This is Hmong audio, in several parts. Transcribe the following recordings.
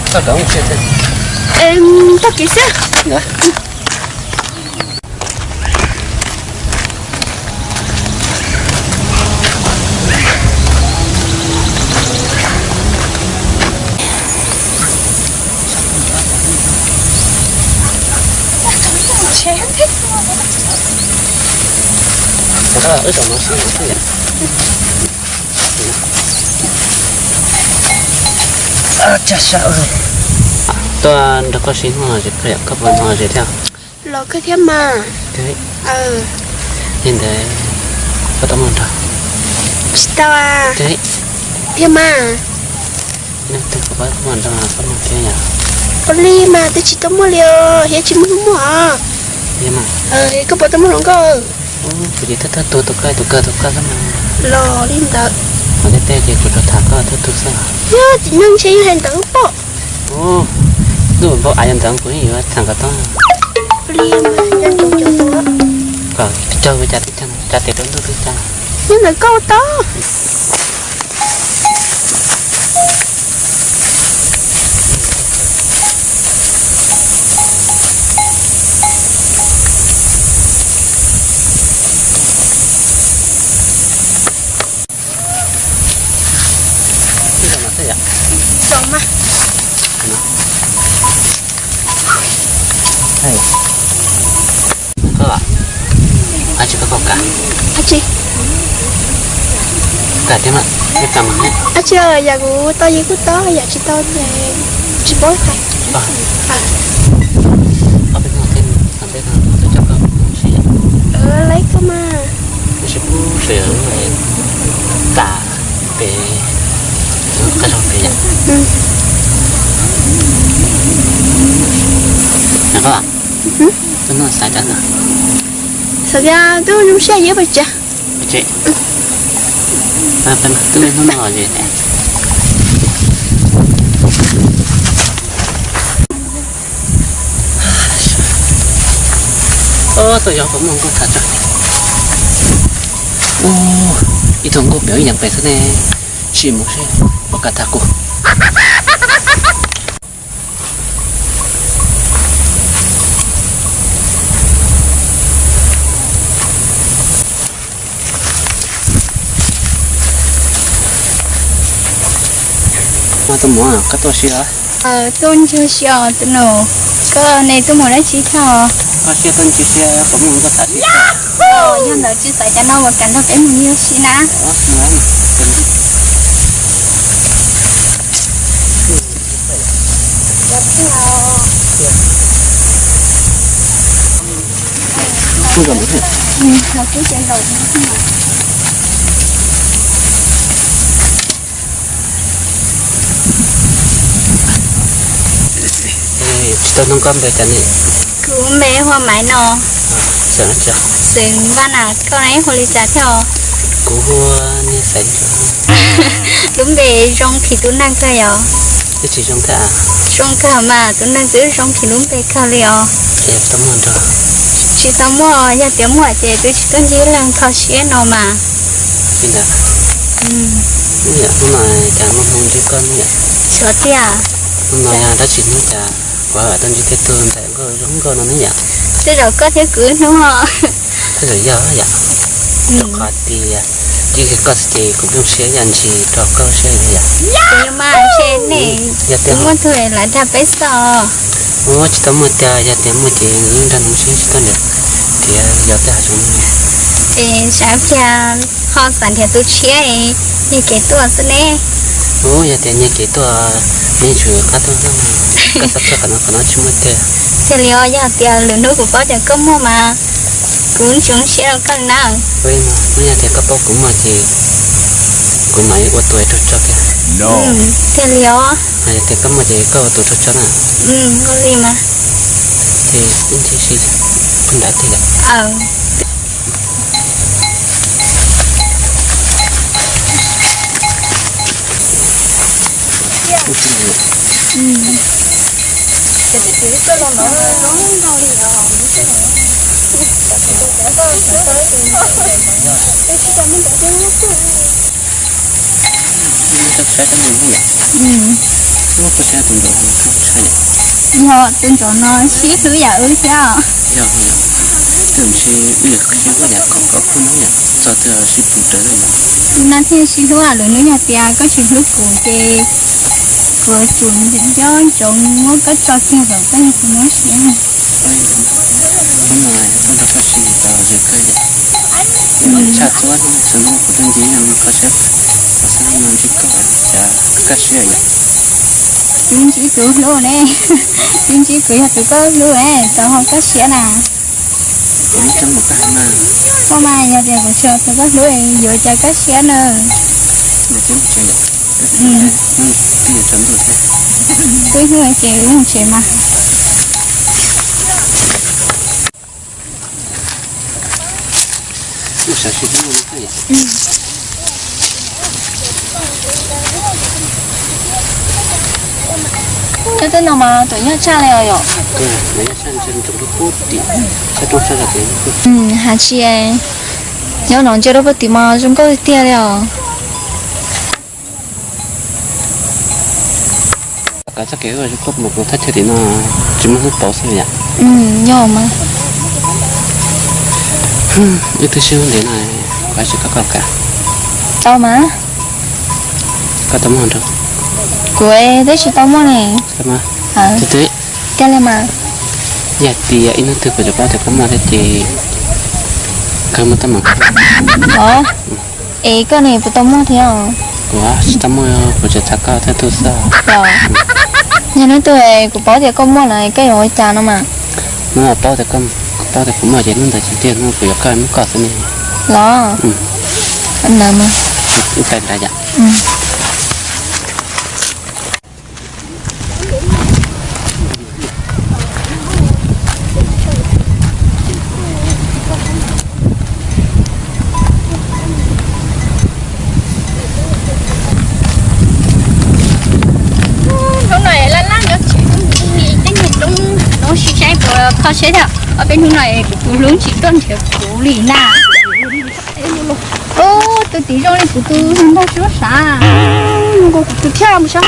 Toj kev xwb. Tuaj nrog koj sib hnub no es koj puas hnov ze thiab? Los kawg thiab mas. Li ntawd koj tau muaj nrog? Tsis tau. Thiab mas. Ua li mas twb tsis tau muaj li os, thiab tsis muaj hnub muaj os. Koj puas tau muaj hluas nkauj? Kuv ces thawj thawj tug tus kawg tus kawg tus kawg xwb mas. Los li ntawd. Qhov tej ces kuv rov tham koj thawj tug xwb. Yog tsis neeg ntshe yog hais ntawd pom. Ntuj npau av yog ntawd kuv yeej yuav tham kom tau. Kom caug cas tib caug, cas tes rau ntuj twb cas. Nyob ntawm koj tau. Koj, ab tsi koj koj kav? Ab tsi? Kav tiag mas, ab tsi, yam kuv tau yeej kuj tau, yam tsis tau ces tsis paub hais. Laiv koj mas. Tsis pub pem tas pem qab zog pem yom. Koj, tus no xav cas no? Xav tias twb zoo siab yam pes tsawg. Twb hnub no es tuaj yog puas muaj nkauj tham tso. Ib tug nkauj pem ib nyuag pem xwb ne. Sim mus seb puas kam tham kuv. Tuaj mus koj tuaj si os. Tuaj ncig si os tus nus. Koj ne tuaj mus dab tsi thiab? Koj siab tuaj ncig si puas muaj nkauj tham tib si. Yog ntawd tsis xav cas no uas kam nrog peb mus ncig si na. Tsis tau nug koj npe cas ne? Kuv npe hu ua Maiv no. Xeem Vaj na, koj ne hu li cas thiab? Kuv hu ua Niag Xaiv Ntsuag. Lub npe zoo phim tus neeg kawg yom. Twb tsis zoo thiab. Zoo kawg mas, tus neeg twb zoo phim lub npe kawg li os. Tsis tau muaj, yog tias muaj ces twb tsis tuaj ncig leej kho siab no mas. Li ntawd. Hnub no cas muaj hmoo ntsib koj ne yom? Xyov tiag. Hnub no yog dab tsi hnub cas kuv tuaj ntsib tej tug ntxhais nkauj zoo nkauj no ne yom? Tej zaum koj thiab kuv ib hnub os. Tej zaum yog yom. Rau qhov tias ib yam li koj xwb ces kuv nplooj siab yam ntsis rau koj siab li yom. Kuv yuav mas ntshe ne, yog tias muaj tug lawv dag peb xwb os. Ua tsis tau muaj tiag, yog tias muaj ces yeej nrog nws sib tsis tau ntiag, tias yog tej hav zoov. Es sab kiag ho xav nrhiav tus tshiab, nyiag kev tuaj xwb ne. Ua yog tias nyiag kev tuaj, nws tsum qab tuaj, koj txhob txhawj qhov no, qhov no tsis muaj tiag. Tiag li os, yog tias lwm hnub kuv paub tias koj muaj mas kuv tsis zoo siab rau koj li na. Ua li mas, yog tias koj paub kuv muaj ces kuv mam li ua tus raug tso kiag. Tiag li os. Yog tias koj muaj ces koj ua tus raug tso na. Ua li mas. Ces ib ntsis si, koj nrad tiag. Koj saib tus ntsaum no koj saib yom. Yog tus ntsaum no sib hlub yam wb thiab. Yog yom, twb ntshe wb sib hlub yam kom koj pub no yom, txog twg sib pus rawv yom. Tus no thiaj sib hlub, lwm hnub yog tias koj tsis hlub kuv ces kuv yuav tsum nco ntsoov muab koj tso kiag kom koj yog kuv mob siab. Hnub no tuaj nrog koj sib hlub tau zoo kawg yom. Tshaj txhua hnub xwb no kuv tuaj ncig no koj siab, kuv xav no ntsib koj cas kaj siab yom. Twb ntsib tus hlub ne, twb ntsib kuv yog tus koj hlub ne, tau ho kaj siab na. Kuv muaj coob mus kaj mas. Muaj mas yog tias kuv tsis yog tus koj hlub yuav cas kaj siab na. Twb hnub ces wb mus tsev mas. Nyob tej no mas tuam nyob tshaj li os yom. Has tsis, nyob no ntsia rau puag tim mas zoo nkauj tiag tiag li os. Kav txoj kev zoo nkauj mus kuv thaj chaw tim no tsis muaj hnub pauv xwb yom. Yog mas. Wb twb sib hlub ntev no, kuv tsis koj koj kav. Tau mas. Koj tau muaj nrog. Kuv twb tsis tau muaj ne. Tiag li mas. Yog tias ib hnub twg kuv tseem paub tias koj muaj thiab ces kawg muab tau mas. Os, es koj ne puas tau muaj thiab? Kuv tsis tau muaj, kuv tseem tham koj thiab tug xwb. Yog hnub twg kuv paub tias koj muaj no koj yuav ua cas no mas? Hnub paub tias koj, paub tias kuv muaj ces hnub ntawd ces tiag hnub kuv yuav koj muab koj xwb ne. Los ntawd mas. Ib tais nrad yom. Hnub no laj laj nyob tsev, tej niag roob roob sib saib puas kho siab thiab. Ob peb hnub no kuv tus hlub tsis tuaj nrhiav kuv li na. Ub, tus tim zoo li kuv tus ntag suab sav. Kuv tus thiaj mus sav.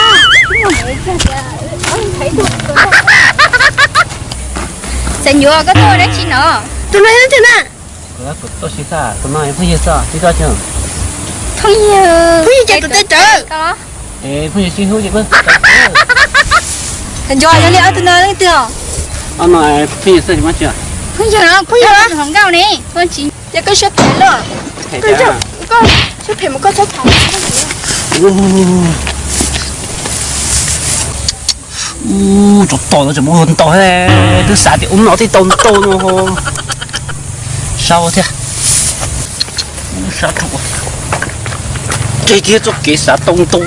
Txawm nyuam koj tuaj dab tsi no? Tus no yog leej twg na? Kuv tuaj sib xav, tus no yog phooj ywg xwb, tsis tau. Phooj ywg, phooj ywg ces tus teb rawv. Es phooj ywg sib hlub ces peb. Nco yog li ob tug no leej twg os? Ob no phooj ywg xwb tsis muaj tsi. Phooj ywg, phooj ywg hluas nkauj ne. Ces koj siab phem lawm. Koj siab phem mas koj txhob tham. Ub, tsov tom no tseem muaj ntau thiab, twb xav tias ub no twb tau ntau no. Sau thiab. Ces kiag txoj kev xav tau ntau.